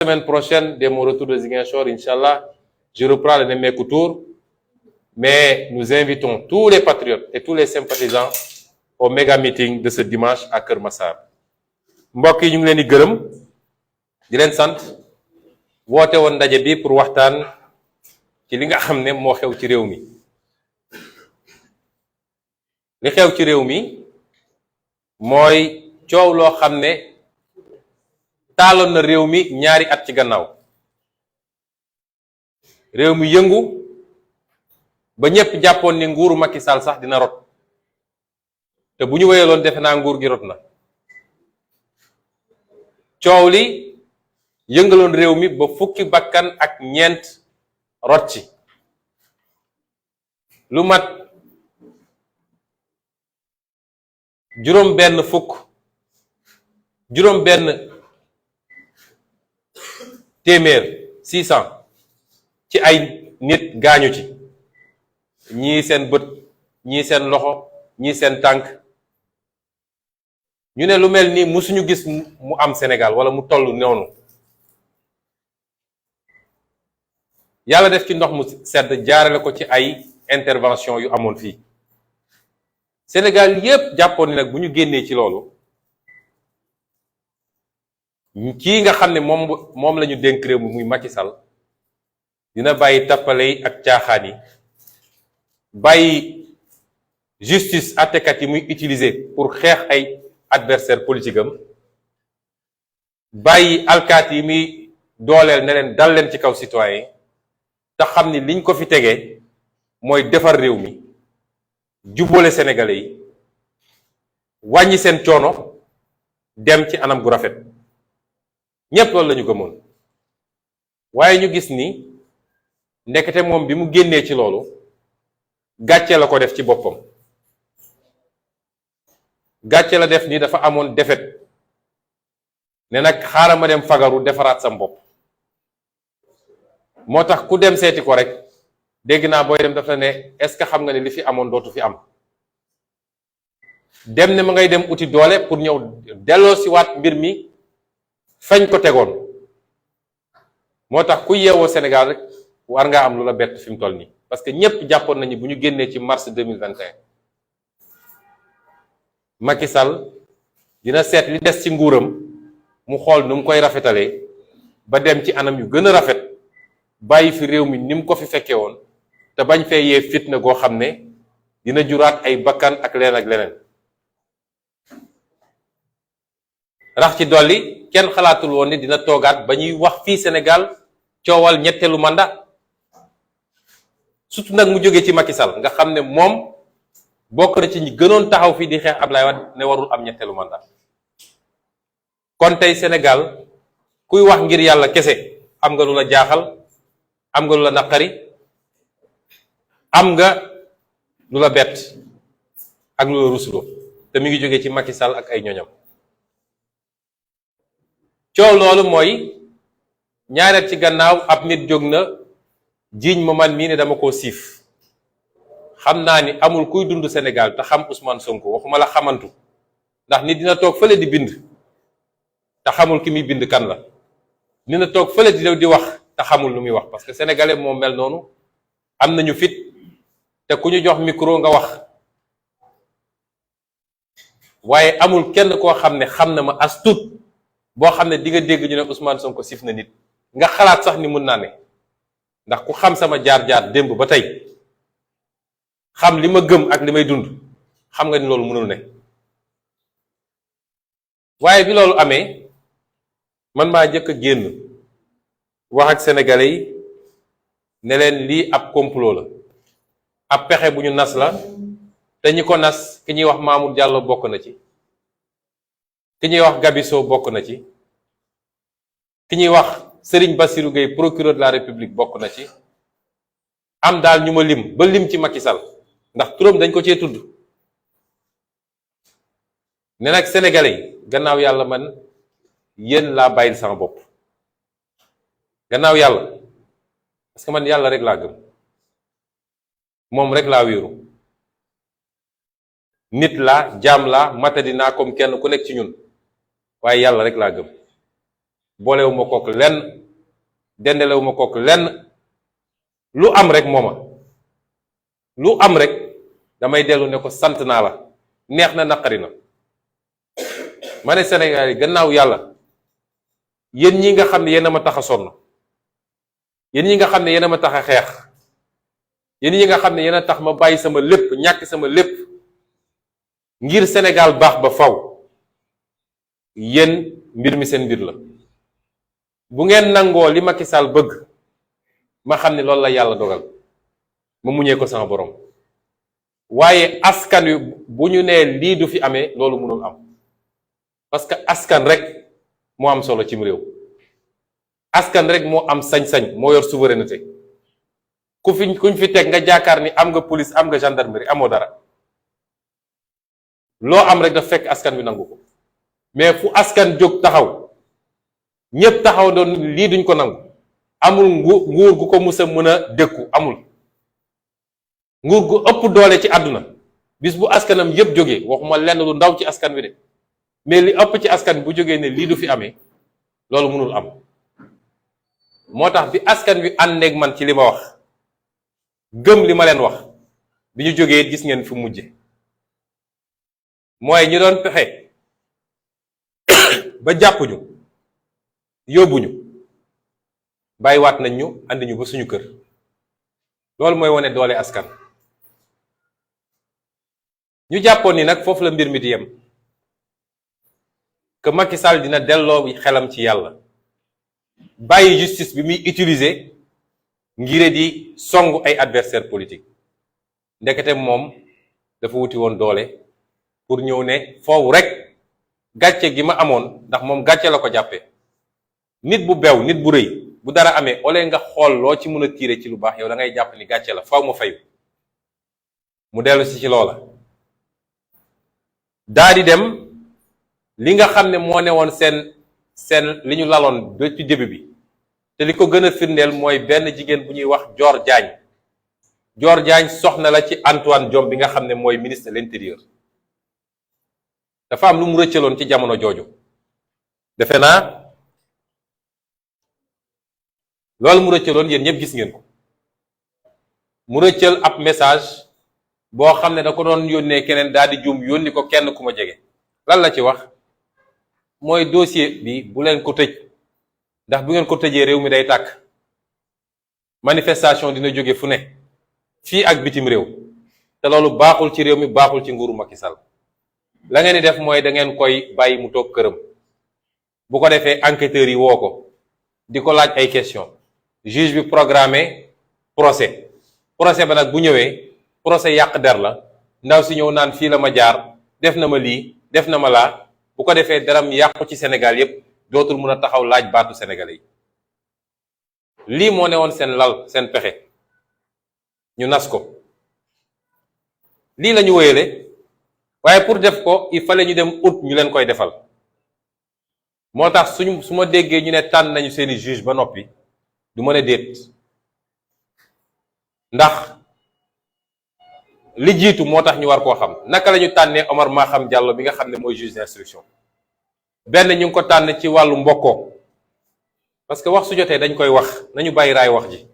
Semaine prochaine, dès mon retour de Ziguinchor, Inch'Allah, je reprends le Nemmekou Tour, mais nous invitons tous les patriotes et tous les sympathisants au méga meeting de ce dimanche à Keur Massar. mbokk yi ñu ngi leen di gërëm di leen sant woote woon ndaje bi pour waxtaan ci li nga xam ne moo xew ci réew mi. li xew ci réew mi mooy coow loo xam ne taaloon na réew mi ñaari at ci gannaaw. réew mi yëngu ba ñépp jàppoon ni nguuru Macky Sall sax dina rot te bu ñu wéyaloon defe naa nguur gi rot na. coow li yëngaloon réew mi ba fukki bakkan ak ñeent rot ci, lu mat juróom benn téeméer 600 ci ay nit gaañu ci, ñii seen bët, ñii seen loxo, ñii seen tànk. ñu ne lu mel nii musuñu gis mu am Sénégal wala mu toll noonu. yàlla def ci ndox mu sedd jaarale ko ci ay intervention yu amoon fii. Sénégal yépp jàppoon ni nag bu ñu génnee ci loolu, kii nga xam ne moom la ñu dénk réew mi muy Macky Sall dina bàyyi tappale yi ak caaxaan yi, bàyyi justice àttekat yi muy utiliser pour xeex ay adversaire politique am, bàyyi alkaati yi muy dooleel ne leen dal leen ci kaw citoyen te xam ni liñ ko fi tegee mooy defar réew mi, jubboole sénégalais yi, wàññi seen coono, dem ci anam gu rafet. ñépp loolu lañu gëmoon. waaye ñu gis ni ndekete moom bi mu génnee ci loolu gàcce la ko def ci boppam. gàcce la def ni dafa amoon defet ne nag xaaral ma dem fagaru defaraat sam bopp. moo tax ku dem seeti ko rek dégg naa booy dem dafa ne est-ce que xam nga ne li fi amoon dootu fi am. dem ne ma ngay dem uti doole pour ñëw delloo si waat mbir mi fañ ko tegoon. moo tax ku yeewoo Sénégal rek war ngaa am lu la bett fi mu toll nii, parce que ñépp jàppoon nañu bu ñu génnee ci mars 2021 Macky Sall dina seet li des ci nguuram mu xool nu mu koy rafetalee ba dem ci anam yu gën a rafet, bàyyi fi réew mi ni mu ko fi fekkee woon te bañ fee yee fitna goo xam ne dina juraat ay bakkan ak leen ak leneen. rax ci dolli kenn xalaatul woon ni dina toogaat ba ñuy wax fii Sénégal coowal ñetteelu mandat, surtout nag mu jógee ci Macky Sall nga xam ne moom bokk na ci ñi gënoon taxaw fii di xeex Ablaye Wade ne warul am ñetteelu mandat. kon tey Sénégal kuy wax ngir yàlla kese am nga lu la jaaxal, am nga lu la naqari, am nga lu la bett ak lu la rusuloo te mi ngi jógee ci Macky Sall ak ay ñoñam. coow loolu mooy ñaareel ci gannaaw ab nit jóg na jiiñ ma man mii ne dama koo siif. xam naa ni amul kuy dund Sénégal te xam Ousmane Sonko, waxuma la xamantu, ndax nit dina toog fële di bind te xamul ki muy bind kan la. dina toog fële di wax te xamul lu muy wax, parce que sénégalais moom mel noonu, am nañu fit te ku ñu jox micro nga wax. waaye amul kenn koo xam ne xam na ma as tuut boo xam ne di nga dégg ñu ne Ousmane Sonko sif na nit nga xalaat sax ni mun naa ne. ndax ku xam sama jaar-jaar démb ba tey, xam li ma gëm ak li may dund, xam nga ni loolu mënul ne. waaye bi loolu amee man maa njëkk a génn wax ak sénégalais yi ne leen lii ab complot la, ab pexe bu ñu nas la, te ñi ko nas ki ñuy wax Mamour Diallo bokk na ci, ki ñuy wax Gabiso bokk na ci, ki ñuy wax Serigne Bassirou Gueye procureur de la République bokk na ci, am daal ñu ma lim ba lim ci Macky Sall ndax turam dañ ko cee tudd. ne nag sénégalais yi gannaaw yàlla man yéen laa bàyyil sama bopp. gannaaw yàlla parce que man yàlla rek laa gëm, moom rek laa wéeru. nit laa, jaam laa, matadi naa comme kenn ku nekk ci ñun, waaye yàlla rek laa gëm. boolewu ma kook lenn dendalewu ma kook lenn lu am rek mooma lu am rek damay dellu ne ko sant naa la neex na naqari na ma ne Sénégal yi gannaaw yàlla yéen ñi nga xam ne yéen a ma tax a sonn yéen ñi nga xam ne yéen a ma tax a xeex yéen ñi nga xam ne yéen a tax ma bàyyi sama lépp ñàkk sama lépp ngir Sénégal baax ba faw yéen mbir mi seen mbir la bu ngeen nangoo li Macky Sall bëgg ma xam ne loolu la yàlla dogal ma muñee ko sama borom waaye askan wi bu ñu nee lii du fi amee loolu mënul am parce que askan rek moo am solo cim réew askan rek moo am sañ-sañ moo yor souveraineté kuñ fi teg nga jaakaar ni am nga police am nga gendarmerie amoo dara loo am rek daf fekk askan wi nangu ko mais fu askan jóg taxaw ñépp taxaw doon lii duñ ko nangu amul nguur gu ko musa mën a dékku amul nguur gu ëpp doole ci àdduna bis bu askanam yépp jógee waxuma lenn lu ndaw ci askan wi de mais li ëpp ci askan bu jógee ne lii du fi amee loolu mënul am moo tax bi askan wi àndeeg man ci li ma wax gëm li ma leen wax bi ñu jógee gis ngeen fi mujje mooy ñi doon pexe ba jàppuñu yóbbuñu bàyyiwaat nañ ñu andi ñu ba suñu kër loolu mooy wane doole askan ñu jàppoon ni nag foofu la mbir mi di yem que Macky Sall dina delloo xelam ci yàlla bàyyi justice bi muy utiliser ngir di songu ay adversaire politique ndekete moom dafa wuti woon doole pour ñëw ne foofu rek gàcce gi ma amoon ndax moom gàcce la ko jàppee nit bu bew nit bu rëy bu dara amee ole nga xool loo ci mën a tiire ci lu baax yow da ngay jàpp ni gàcce la faw ma fayu mu dellu si ci loola daa di dem li nga xam ne moo ne woon seen li ñu laloon depuis début bi te li ko gën a firndeel mooy benn jigéen bu ñuy wax Dior Diagne soxna la ci Antoine Diome bi nga xam ne mooy ministre de l'intérieur dafa am lu mu rëccaloon ci jamono jooju defe naa loolu mu rëccaloon yéen ñëpp gis ngeen ko mu rëccal ab message boo xam ne da ko doon yónnee keneen daal di juum yónni ko kenn ku ma jege lan la ci wax mooy dossier bi bu leen ko tëj ndax bu ngeen ko tëjee réew mi day tàkk manifestation dina jóge fu ne fii ak bitim réew te loolu baaxul ci réew mi baaxul ci nguuru Macky Sall la ngeen di def mooy da ngeen koy bàyyi mu toog këram bu ko defee enquêteurs yi woo ko di ko laaj ay question juge bi programmé procès ba nag bu ñëwee procès yàq der la ndaw si ñëw naan fii la ma jaar def na ma lii def na ma laa bu ko defee daram yàqu ci Sénégal yépp dootul mun a taxaw laaj baatu sénégalais yi lii moo ne woon seen lal seen pexe ñu nas ko lii la ñu wéyale waaye pour def ko il fallait ñu dem ut ñu leen koy defal moo tax su ma déggee ñu ne tànn nañu seeni juge ba noppi du mën a déet ndax li jiitu moo tax ñu war koo xam naka la ñu tànnee Omar Maham Diallo bi nga xam ne mooy juge d'instruction benn ñu ngi ko tànn ci wàllu mbokkoo parce que wax su jotee dañ koy wax nañu bàyyi raay wax ji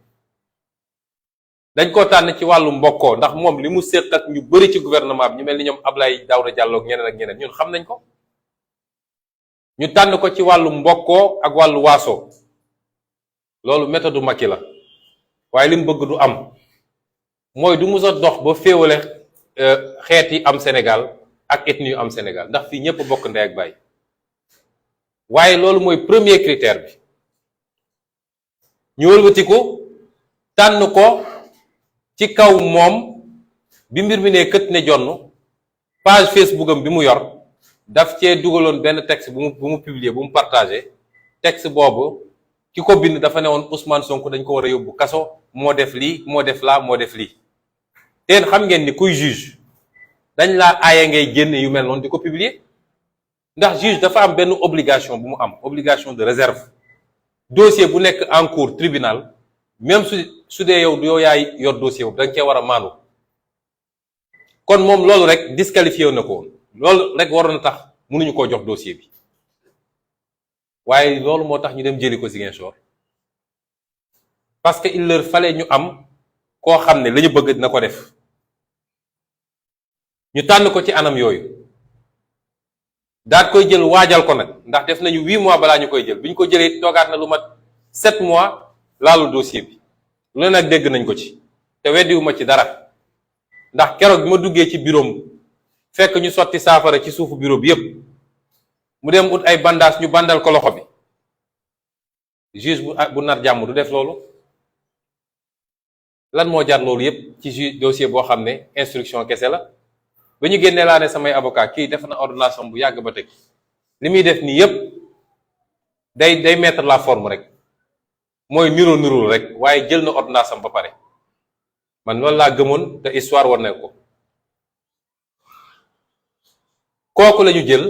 dañ ko tànn ci wàllu mbokkoo ndax moom li mu séq ak ñu bëri ci gouvernement bi ñu mel ni ñoom Abdoulaye Daouda Diallo ak ñeneen ñun xam nañ ko ñu tànn ko ci wàllu mbokkoo ak wàllu waaso loolu méthode Macky la waaye li mu bëgg du am mooy du mus a dox ba féewale xeet yi am Sénégal ak ethnie yu am Sénégal ndax fii ñëpp bokk ndey ak baay waaye loolu mooy premier critère bi ñu wëlbatiku tànn ko ci kaw moom bi mbir mi ne kët ne jonn page Facebook am bi mu yor daf cee dugaloon benn texte bu mu publier bu mu partagé texte boobu ki ko bind dafa ne woon Ousmane Sonko dañ ko war a yóbbu kaso moo def lii moo def laa moo def lii teen xam ngeen ni kuy juge dañ laa aaye ngay génne yu mel noonu di ko publier ndax juge dafa am benn obligation bu mu am obligation de réserve dossier bu nekk en cours tribunal même su dee yow yaay yor dossier boobu da nga cee war a maandu kon moom loolu rek disqualifié na ko woon loolu rek waroon na tax mënuñu koo jox dossier bi waaye loolu moo tax ñu dem jëli ko Ziguinchor parce que il leur fallait ñu am koo xam ne la ñu bëgg dina ko def ñu tànn ko ci anam yooyu daat koy jël waajal ko nag ndax def nañu 8 mois balaa ñu koy jël bi ñu ko jëlee toogaat na lu mat 7 mois laalu dossier bi lu ne nag dégg nañ ko ci te weddiwuma ci dara ndax keroog bi ma duggee ci bureau fekk ñu sotti saafara ci suufu bureau bi yépp mu dem ut ay bandage ñu bandal ko loxo bi juge bu nar jàmm du def loolu lan moo jar loolu yépp ci juge dossier boo xam ne instruction kese la ba ñu génnee laa ne samay avocat kii def na ordonnance bu yàgg ba teg li muy def nii yépp day mettre la forme rek mooy nirul rek waaye jël na ordonnance am ba pare man loolu laa gëmoon te histoire war na ko kooku la ñu jël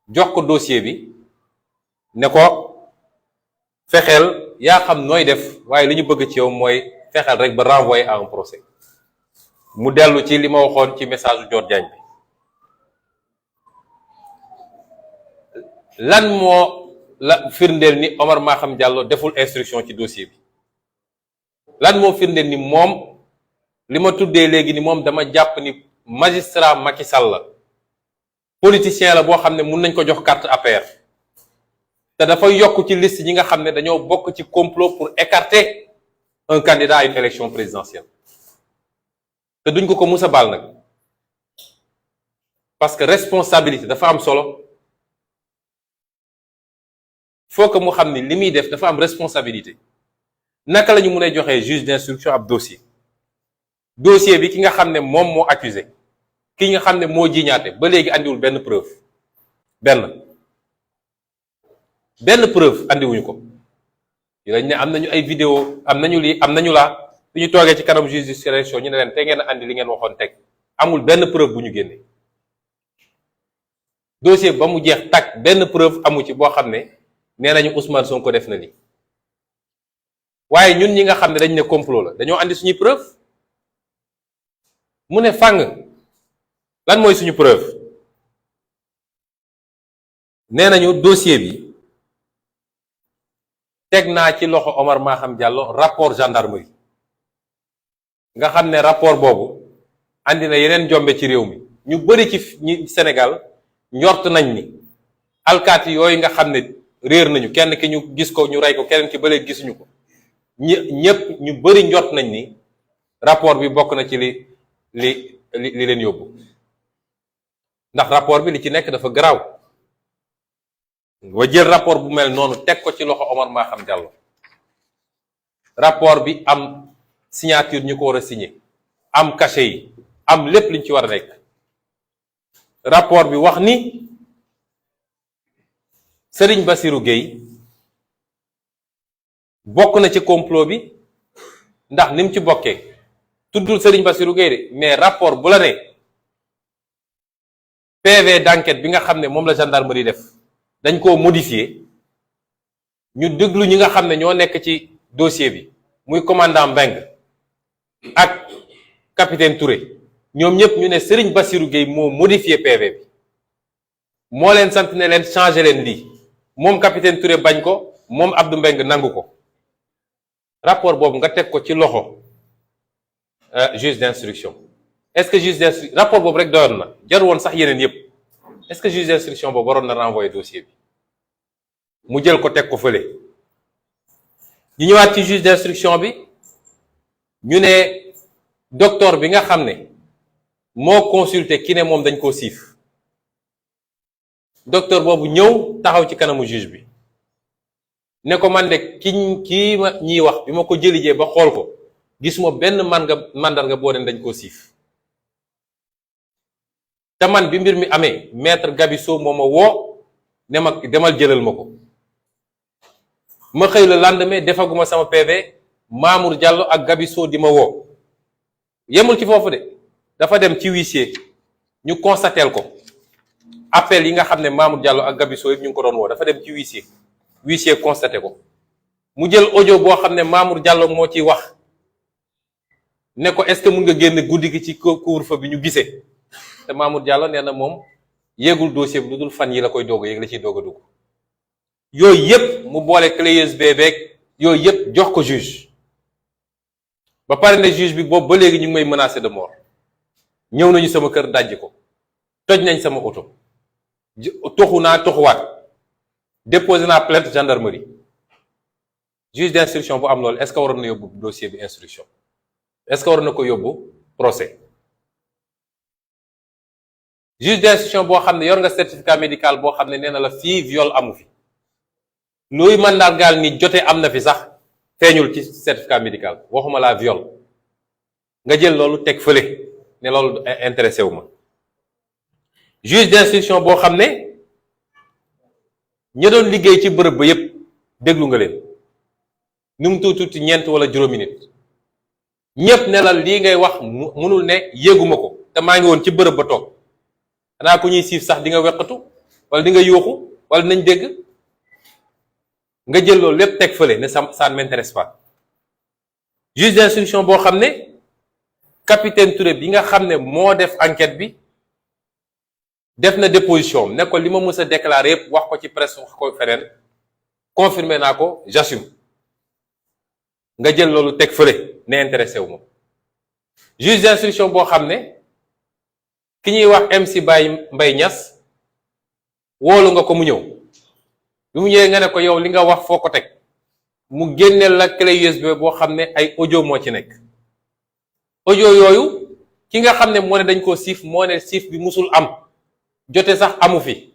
jox ko dossier bi ne ko fexeel yaa xam nooy def waaye li ñu bëgg ci yow mooy fexeel rek ba renvoyer à un procès mu dellu ci li ma waxoon ci message u Dior Diagne bi lan moo la firndeel ni Omar Maham Diallo deful instruction ci dossier bi lan moo firndeel ni moom li ma tuddee léegi ni moom dama jàpp ni magistrat Macky Sall la politicien la boo xam ne mun nañ ko jox carte APR te dafa yokk ci liste ñi nga xam ne dañoo bokk ci complot pour écarter un candidat à une élection présidentielle te duñ ko mus a baal nag parce que responsabilité dafa am solo faut que mu xam ni li muy def dafa am responsabilité naka la ñu mun a joxee juge d'instruction ab dossier bi ki nga xam ne moom moo accusé ki nga xam ne moo jiñaate ba léegi andiwul benn preuve benn preuve andiwuñu ko dañ ne am nañu ay vidéo am nañu lii am nañu laa su ñu toogee ci kanam juge d'instruction ñu ne leen te ngeen andi li ngeen waxoon teg amul benn preuve bu ñu génnee dossier ba mu jeex takk benn preuve amu ci boo xam ne nee nañu Ousmane Sonko def na li waaye ñun ñi nga xam ne dañ ne complot la dañoo andi suñuy preuve mu ne fàng lan mooy suñu preuve nee nañu dossier bi teg naa ci loxo Omar Maham Diallo rapport gendarmerie nga xam ne rapport boobu andi na yeneen jombe ci réew mi ñu bari ci ñi Sénégal njort nañ ni alkaati yooyu nga xam ne réer nañu kenn ki ñu gis ko ñu rey ko keneen ki ba léegi gisuñu ko ñëpp ñu bari njort nañ ni rapport bi bokk na ci li leen yóbbu ndax rapport bi li ci nekk dafa garaaw wa jël rapport bu mel noonu teg ko ci loxo Omar Maham Diallo rapport bi am signature ñu ko war a signé am cachet yi am lépp liñ ci war a nekk rapport bi wax ni Serigne Bassirou Gueye bokk na ci complot bi ndax ni mu ci bokkee tuddul Serigne Bassirou Gueye de mais rapport bu la ne PV d'enquête bi nga xam ne moom la gendarmerie def dañ koo modifier ñu déglu ñi nga xam ne ñoo nekk ci dossier bi muy commandant Mbengue ak capitaine Touré ñoom ñëpp ñu ne Serigne Bassirou Gueye moo modifier PV bi moo leen sant ne leen changer leen lii moom capitaine Touré bañ ko moom Abdou Mbengue nangu ko rapport boobu nga teg ko ci loxo juge d'instruction est-ce que juge d'instruction rapport boobu rek doyoon na jar woon sax yeneen yépp est-ce que juge d'instruction boobu waroon na renvoyer dossier bi mu jël ko teg ko fële ñu ñëwaat ci juge d'instruction bi ñu ne docteur bi nga xam ne moo consulté ki ne moom dañ koo siif docteur boobu ñëw taxaw ci kanamu juge bi ne ko man de kii ma ñiy wax bi ma ko jëlijee ba xool ko gisuma benn mandarga boo den dañ koo siif te man bi mbir mi amee maître Gabisso moo ma woo ne ma demal jëlal ma ko ma xëy le lendemain defaguma sama PV Mamour Diallo ak Gabisso di ma woo yemul ci foofu de dafa dem ci huissier ñu constateel ko appel yi nga xam ne Mamour Diallo ak Gabisso yëpp ñu ngi ko doon woo dafa dem ci huissier constaté ko mu jël audio boo xam ne Mamour Diallo moo ciy wax ne ko est-ce que mun nga génn guddi gi ci couvre-feu bi ñu gisee te Mamour Diallo nee na moom yéegul dossier bi lu dul fan yi la koy doog a yéeg la ciy doog a dugg yooyu yëpp mu boole clé USB beeg yooyu yëpp jox ko juge ba pare ne juge bi boobu ba léegi ñu ngi may menacer de mort ñëw nañu sama kër dajji ko toj nañ sama oto toxu naa toxuwaat déposé naa plainte gendarmerie juge d'instruction bu am loolu est-ce que waroon na yóbbu dossier bi instruction est-ce que waroon na ko yóbbu procès juge d'instruction boo xam ne yor nga certificat médical boo xam ne nee na la fii viol amu fi luy mandargaal ni jote am na fi sax feeñul ci certificat médical waxuma laa viol nga jël loolu teg fële ne loolu intéressé wu ma juge d'instruction boo xam ne ña doon liggéey ci bërëb ba yépp déglu nga leen nu mu tuuti ñeent wala juróomi nit ñépp ne la lii ngay wax munul ne yéeguma ko te maa ngi woon ci bërëb ba toog xanaa ku ñuy siif sax di nga weqatu wala di nga yuuxu wala nañ dégg nga jël loolu lépp teg fële ne ça ne m'intéresse pas juge d'instruction boo xam ne capitaine Touré bi nga xam ne moo def enquête bi def na déposition ne ko li ma mës a déclarer yépp wax ko ci presse wax ko feneen confirmé naa ko j'assume nga jël loolu teg fële ne intéressé wu ma juge d'instruction boo xam ne ki ñuy wax MC Mbaye Niass woolu nga ko mu ñëw bi mu ñëwee nga ne ko yow li nga wax foo ko teg mu génneel la clé USB boo xam ne ay audio moo ci nekk audio yooyu ki nga xam ne moo ne dañ koo siif moo ne siif bi musul am jote sax amu fi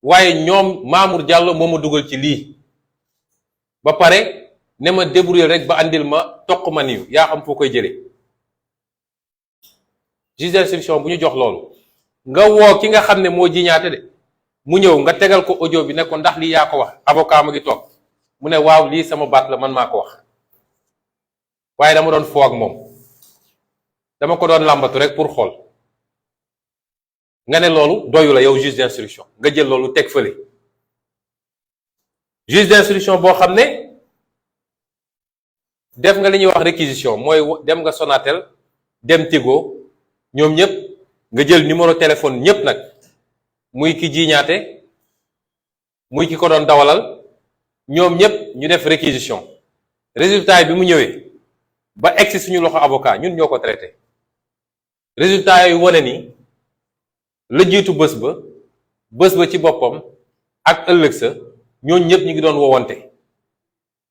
waaye ñoom Mamour Diallo moo ma dugal ci lii ba pare ne ma débrouiller rek ba andil ma toq ma niw yaa xam foo koy jëlee juge d'instruction bu ñu jox loolu nga woo ki nga xam ne moo jiñaate de mu ñëw nga tegal ko audio bi ne ko ndax lii yaa ko wax avocat ma ngi toog mu ne waaw lii sama baat la man maa ko wax waaye dama doon foo ak moom dama ko doon làmbatu rek pour xool nga ne loolu doyu la yow juge d'instruction nga jël loolu teg fële juge d'instruction boo xam ne def nga li ñuy wax réquisition mooy dem nga Sonatel dem Tigo ñoom ñëpp nga jël numéro téléphone ñëpp nag muy ki jiiñaate muy ki ko doon dawalal ñoom ñëpp ñu def réquisition résultat yi bi mu ñëwee ba egsi suñu loxo avocat ñun ñoo ko traité résultat yooyu wane ni la jiitu bés ba ci boppam ak ëllëg sa ñooñu ñëpp ñu ngi doon wowante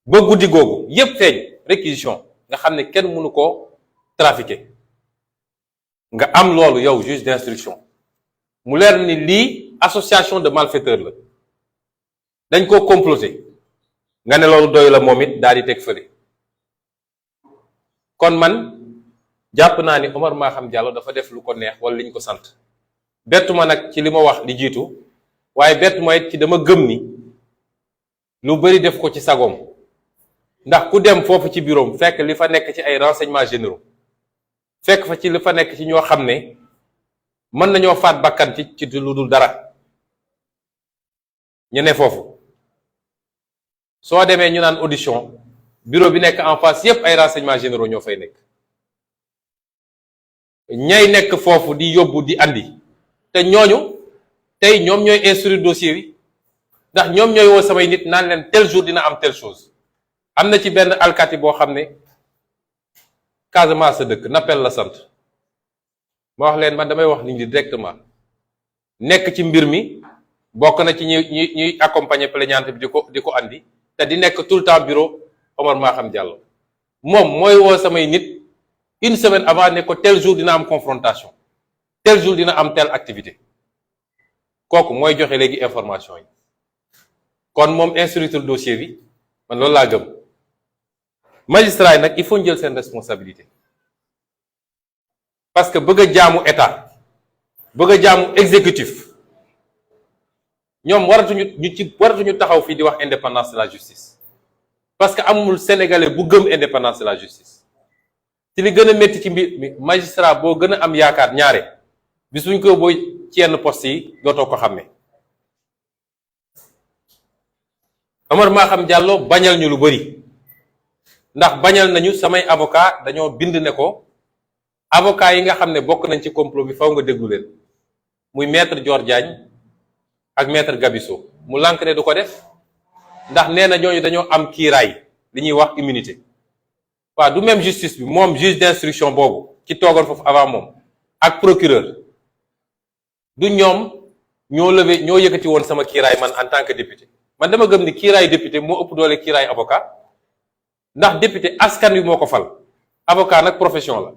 ba guddi googu yépp feeñ réquisition nga xam ne kenn mënu koo trafiquer nga am loolu yow juge d'instruction mu leer ni lii association de malfaiteurs la dañ koo comploter nga ne loolu doy la moom it daal di teg fële kon man jàpp naa ni Omar Maham Diallo dafa def lu ko neex wala liñ ko sant bettu ma nag ci li ma wax li jiitu waaye bettu ma it ci dama gëm ni lu bari def ko ci sagoom ndax ku dem foofu ci bureau fekk li fa nekk ci ay renseignements généraux fekk fa ci li fa nekk ci ñoo xam ne mën nañoo faat bakkan ci lu dul dara ñu ne foofu soo demee ñu naan audition bureau bi nekk en face yépp ay renseignements généraux ñoo fay nekk ñay nekk foofu di yóbbu di andi te ñooñu tey ñoom ñooy instruire dossier bi ndax ñoom ñooy woo samay nit naan leen tel jour dina am telle chose am na ci benn alkaati boo xam ne Casamance sa dëkk Nappel la sant ma wax leen man damay wax nit ñi directement nekk ci mbir mi bokk na ci ñuy accompagner plaignante bi di ko andi te di nekk tout le temps bureau Omar Maham Diallo moom mooy woo samay nit une semaine avant ne ko tel jour dina am confrontation tel jour dina am telle activité kooku mooy joxe léegi information yi kon moom instructeur dossier bi man loolu laa gëm magistrat yi nag il faut jël seen responsabilité parce que bëgg a jaamu état bëgg a jaamu exécutif ñoom waratuñu taxaw fii di wax indépendance de la justice parce que amul sénégalais bu gëm indépendance de la justice ci li gën a métti ci mbir mi magistrat boo gën a am yaakaar ñaare bis buñ ko booy ci yenn poste yi dootoo ko xàmmee Omar Maham Diallo bañal ñu lu bari ndax bañal nañu samay avocat dañoo bind ne ko avocat yi nga xam ne bokk nañ ci complot bi faw nga déglu leen muy maître Dior Diagne ak maître Gabisso mu lànk ne du ko def ndax nee na ñooñu dañoo am kiiraay li ñuy wax immunité waaw du même justice bi moom juge d'instruction boobu ki toogoon foofu avant moom ak procureur du ñoom ñoo yëkkati woon sama kiiraay man en tant que député man dama gëm ni kiiraayu député moo ëpp doole kiiraayu avocat ndax député askan wi moo ko fal avocat nag profession la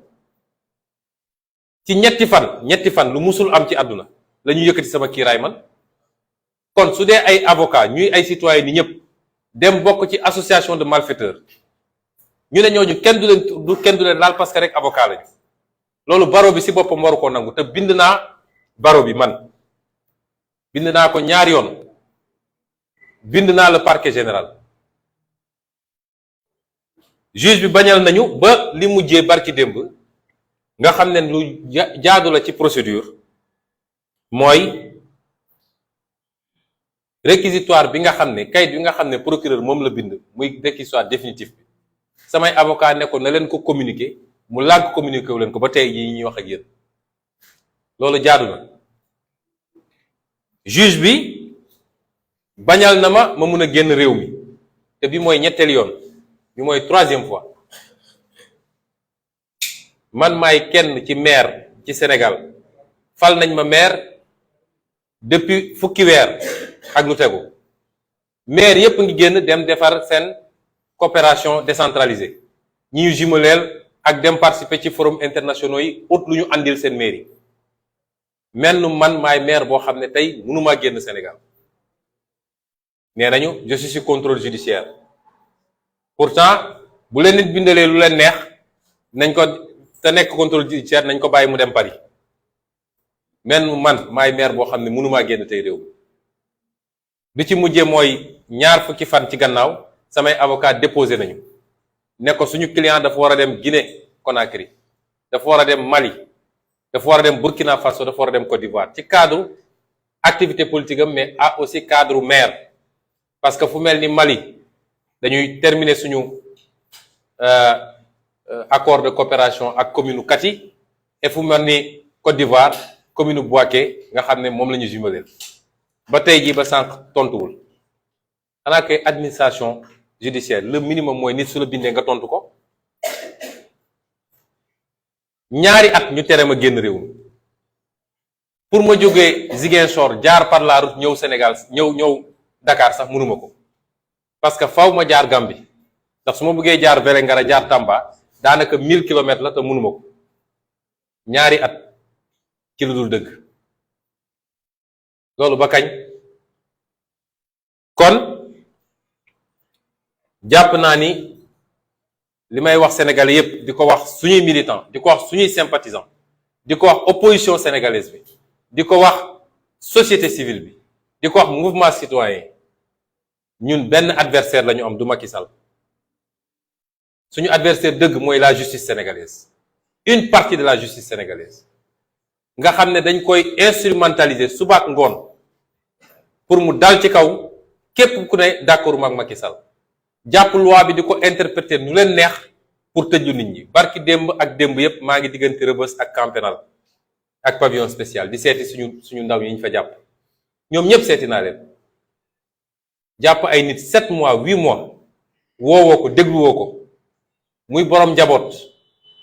ci ñetti fan lu musul am ci àdduna la ñu yëkkati sama kiiraay man kon su dee ay avocat ñuy ay citoyen ni ñëpp dem bokk ci association de malfaiteurs ñu ne ñooñu kenn du leen laal parce que rek avocat lañu loolu baro bi ci boppam waru ko nangu te bind naa baro bi man bind naa ko ñaari yoon bind naa le parquet général juge bi bañal nañu ba li mujjee barki démb nga xam ne lu jaadu la ci procédure mooy réquisitoire bi nga xam ne kayit bi nga xam ne procureur moom la bind muy réquisitoire définitif bi samay avocat ne ko na leen ko communiquer mu lànk communiquer wu leen ko ba tey yi ñuy wax ak yéen loolu jaadu na juge bi bañal na ma mun a génn réew mi te bi mooy ñetteelu yoon bi mooy 3e fois man maay kenn ci maire ci Sénégal fal nañ ma maire depuis fukki weer ak lu tegu maire yépp ngi génn dem defar seen coopération décentralisée ñi ñu jumeleel ak dem participer ci forum internationaux yi ut lu ñu andil seen mairie man maay maire boo xam ne tey mënumaa génn Sénégal nee nañu je suis sous contrôle judiciaire pourtant bu leen nit bindalee lu leen neex nañ ko te nekk contrôle judiciaire nañ ko bàyyi mu dem Paris man maay maire boo xam ne mënumaa génn tey réew bi ci mujjee mooy ñaar fukki fan ci gannaaw samay avocat déposé nañu ne ko suñu client dafa war a dem Guinée Conakry dafa war a dem Mali dafa war a dem Burkina Faso dafa war a dem Côte d'Ivoire ci cadre activité politique am mais aussi cadre maire parce que fu mel ni Mali dañuy terminer suñu accord de coopération ak commune Kati et fu mel ni Côte d'Ivoire commune Bouaké nga xam ne moom la ñu jumeleel ba tey jii ba sànq tontuwul xanaa kay administration judiciaire le minimum mooy nit su la bindee nga tontu ko ñaari at ñu tere ma génn réew mi pour ma jógee Ziguinchor jaar par la route ñëw Sénégal ñëw Dakar sax mënuma ko parce que faw ma jaar Gambie ndax su ma bëggee jaar Vélingara jaar Tamba daanaka 1000 kilomètres la te mënuma ko ñaari at ci lu dul dëgg loolu ba kañ kon jàpp naa ni li may wax sénégalais yépp di ko wax suñuy militant di ko wax suñuy sympathisant di ko wax opposition sénégalaise bi di ko wax société civile bi di ko wax mouvement citoyen ñun benn adversaire la ñu am du Macky Sall suñu adversaire dëgg mooy la justice sénégalaise une partie de la justice sénégalaise nga xam ne dañ koy instrumentaliser suba ak ngoon pour mu dal ci kaw képp ku ne d'accord ak Macky Sall jàpp loi bi di ko interpréter nu leen neex pour tëju nit ñi barki démb ak démb yépp maa ngi diggante Rebeuss ak camp pénal ak pavillon spécial di seeti suñu ndaw yi ñu fa jàpp ñoom ñépp seeti naa leen jàpp ay nit 7 mois 8 mois woowoo ko dégluwoo ko muy boroom njaboot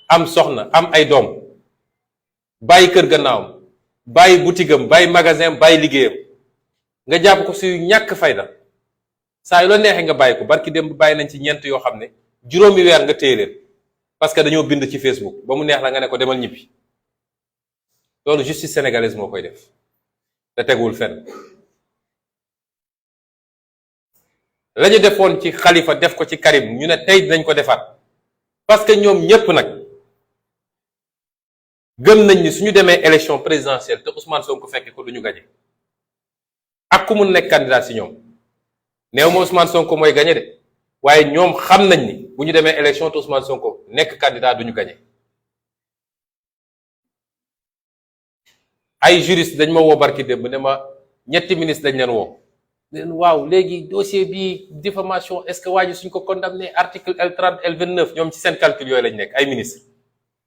am soxna am ay doom bàyyi kër gannaawam bàyyi boutique am bàyyi magasin bàyyi liggéeyam nga jàpp ko si ñàkk fayda saa yu la neexee nga bàyyi ko barki dem bàyyi nañ ci ñeent yoo xam ne juróomi weer nga téye leen parce que dañoo bind ci Facebook ba mu neex la nga ne ko demal ñibbi loolu justice sénégalaise moo koy def te teguwul fenn la ñu defoon ci Khalifa def ko ci Karim ñu ne tey dinañ ko defaat parce que ñoom ñépp nag gëm nañ ni suñu demee élection présidentielle te Ousmane Sonko fekke ko duñu gañe ak ku mun nekk candidat ci ñoom néew ma Ousmane Sonko mooy gañe de waaye ñoom xam nañ ni bu ñu demee élection te Ousmane Sonko nekk candidat duñu gañe ay juriste dañ ma woo barki démb ne ma ñetti ministre dañ leen woo leen waaw léegi dossier bi diffamation est-ce que waa ji suñ ko condamné article L30 L29 ñoom ci seen calcul yooyu lañ nekk ay ministre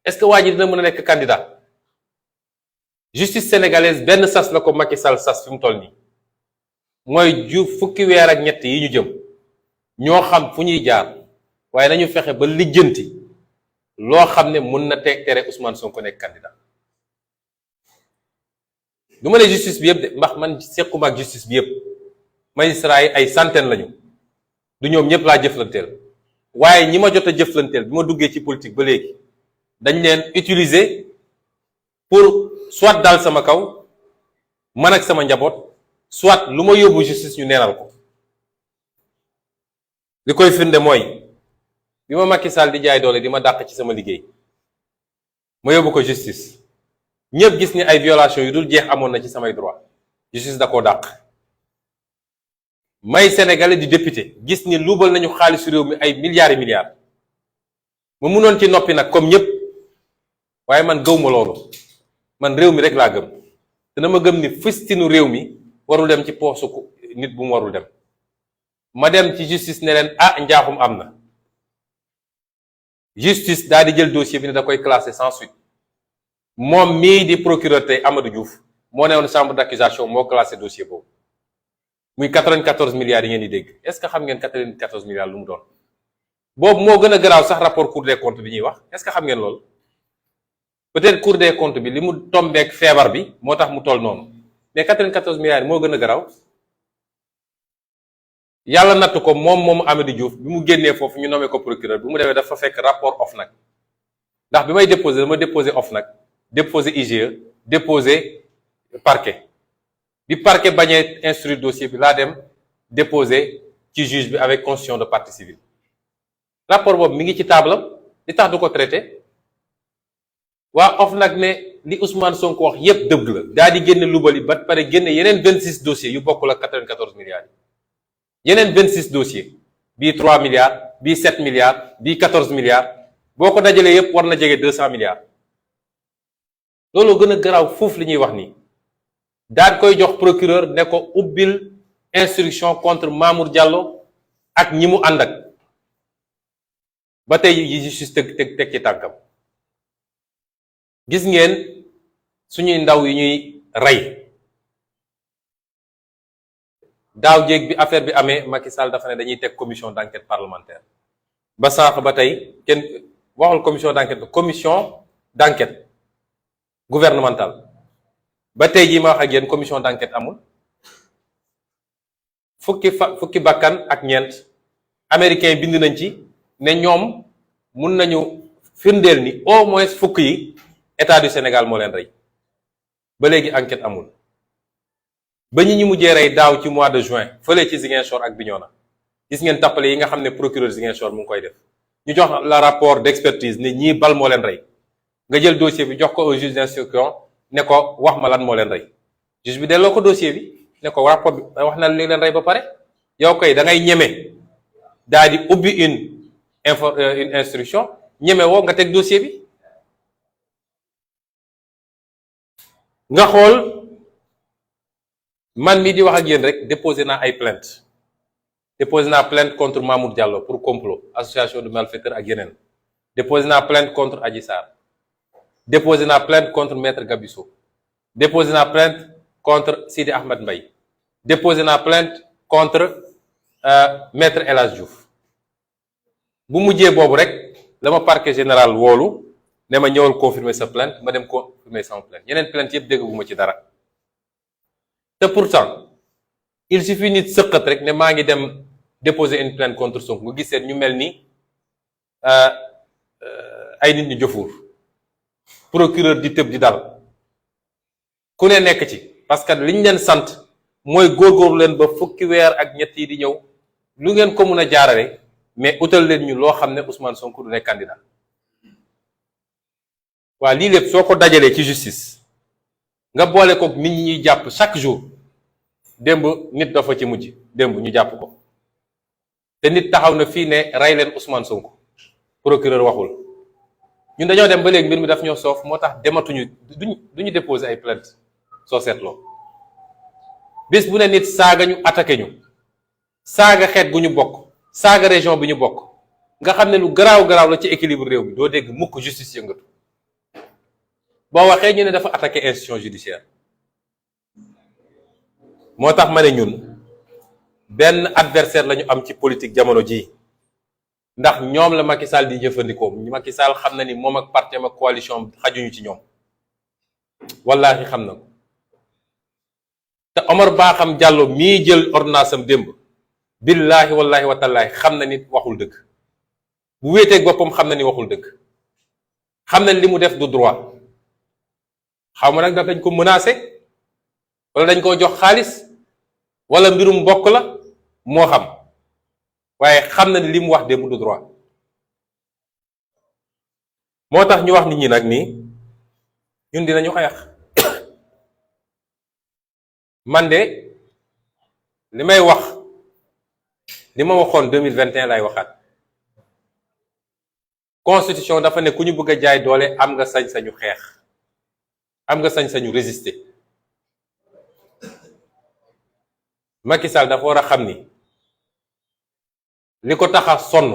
est-ce que waa ji dina mën a nekk candidat justice sénégalaise benn sas la ko Macky Sall sas fi mu toll nii mooy fukki weer ak ñett yi ñu jëm ñoo xam fu ñuy jaar waaye nañu fexe ba lijjanti loo xam ne mun na tere Ousmane Sonko nekk candidat. du ma ne justice bi yëpp de ndax man sequma ak justice bi yëpp magistrat yi ay centaine lañu du ñoom ñëpp laa jëflanteel waaye ñi ma jot a jëflanteel bi ma duggee ci politique ba léegi dañ leen utiliser pour soit daal sama kaw man ak sama njaboot soit lu ma yóbbu justice ñu neenal ko. li koy firnde mooy bi ma Macky Sall di jaay doole di ma dàq ci sama liggéey ma yóbbu ko justice ñëpp gis ni ay violation yu dul jeex amoon na ci samay droit justice da koo dàq. may sénégalais di député gis ni luubal nañu xaalisu réew mi ay milliards et milliards ma munoon ci noppi nag comme ñëpp waaye man gëw ma loolu man réew mi rek laa gëm te dama gëm ni fistinu réew mi warul dem ci poosu nit bu mu warul dem. ma dem ci justice ne leen njaaxum am na justice daal di jël dossier bi ne da koy classer sans suite moom mii di procureur tey Amadou Diouf moo ne woon chambre d'accusation moo classé dossier boobu muy 94 milliards yi ngeen di dégg est-ce que xam ngeen 94 milliards lu mu doon boobu moo gën a garaaw sax rapport Cour des comptes bi ñuy wax est-ce que xam ngeen loolu peut-être Cour des comptes bi li mu tombeek feebar bi moo tax mu toll noonu mais 94 milliards yi moo gën a garaaw. yàlla natt ko moom Amadou Diouf bi mu génnee foofu ñu nommé ko procureur bi mu demee dafa fekk rapport OFNAC ndax bi may dama déposé OFNAC déposé IGE déposé parquet bi parquet bañee instruire dossier bi laa dem déposé ci juge bi avec constitution de partie civile rapport boobu mi ngi ci table li tax du ko traité waa OFNAC ne li Ousmane Sonko wax yépp dëgg la daa di génne lubal yi ba pare génne yeneen 26 dossiers yu bokkul ak 94 milliards yi yeneen 26 dossiers bii 3 milliards bii 7 milliards bii 14 milliards boo ko dajalee yépp war na jege 200 milliards loolu gën a garaaw foofu li ñuy wax nii daal koy jox procureur ne ko ubbil instruction contre Mamour Diallo ak ñi mu ànd ak ba tey yi justice teg ci tànkam gis ngeen suñuy ndaw yi ñuy rey daaw jéeg bi affaire bi amee Macky Sall dafa ne dañuy teg commission d'enquête parlementaire ba sànq ba tey kenn waxul commission d'enquête gouvernementale ba tey jii ma wax ak yéen commission d'enquête amul fukki bakkan ak ñeent américain bind nañ ci ne ñoom mun nañu firndeel ni au moins fukk yi état du Sénégal moo leen rey ba léegi enquête amul ba ñi mujjee rey daaw ci mois de juin fële ci Ziguinchor ak Bignona gis ngeen tappale yi nga xam ne procureur Ziguinchor mu ngi koy def ñu jox la rapport d'expertise ne ñii bal moo leen rey nga jël dossier bi jox ko au juge d'instruction ne ko wax ma lan moo leen rey juge bi delloo ko dossier bi ne ko rapport bi wax na li leen rey ba pare yow koy da ngay ñeme daal di ubbi une instruction ñeme woo nga teg dossier bi nga xool man mii di wax ak yéen rek déposé naa ay plainte contre Mamour Diallo pour complot association de malfaiteurs ak yeneen déposé naa plainte contre Adji Sarr déposé naa plainte contre maître Gabisso déposé naa plainte contre Sidi Ahmed Mbaye déposé naa plainte contre maître El Hadj Diouf bu mujjee boobu rek la ma parquet général woolu ne ma ñëwal confirmer sa plainte ma dem confirmer sama plainte yeneen plainte yëpp dégguma ci dara te pourtant il suffit nit sëqat rek ne maa ngi dem déposer une plainte contre Sonko nga gis seen ñu mel ni ay nit ñu jëfuur procureur di tëb di dal ku ne nekk ci parce que liñ leen sant mooy góorgóorlu leen ba fukki weer ak ñett yi di ñëw lu ngeen ko mun a jaarale mais utal leen ñu loo xam ne Ousmane Sonko du nekk candidat waa lii lépp soo ko dajalee ci justice nga boole ko nit ñi ñuy jàpp chaque jour démb nit dafa ci mujj démb ñu jàpp ko te nit taxaw na fii ne rey leen Ousmane Sonko procureur waxul ñun dañoo dem ba léegi mbir mi daf ñoo soof moo tax dematuñu duñu déposer ay plainte soo seetloo bés bu ne nit saaga ñu attaqué ñu saaga xeet gu ñu bokk saaga région bi ñu bokk nga xam ne lu garaaw la ci équilibre réew mi doo dégg mukk justice yëngatu boo waxee ñu ne dafa attaqué institution judiciaire moo tax ma ne ñun benn adversaire lañu am ci politique jamono ji ndax ñoom la Macky Sall di jëfandikoo. Macky Sall xam na ni moom ak partem ak coalition xajuñu ci ñoom wallaahi xam na ko. te Omar Ba xam Diallo mii jël ordonnance am démb billaahi wallaahi watallaahi xam na ni waxul dëgg. bu wéeteeg boppam xam na ni waxul dëgg. xam na li mu def du droit. xaw ma nag ndax dañ ko menacé wala dañ koo jox xaalis wala mbirum mbokk la moo xam waaye xam na ni li mu wax démb du droit. moo tax ñu wax nit ñi nag nii ñun dinañu xeex. man de li may wax li ma waxoon 2021 lay waxaat. constitution dafa ne ku ñu bëgg a jaay doole am nga sañ-sañu xeex am nga sañ-sañu résister. Macky Sall dafa war a xam ni li ko tax a sonn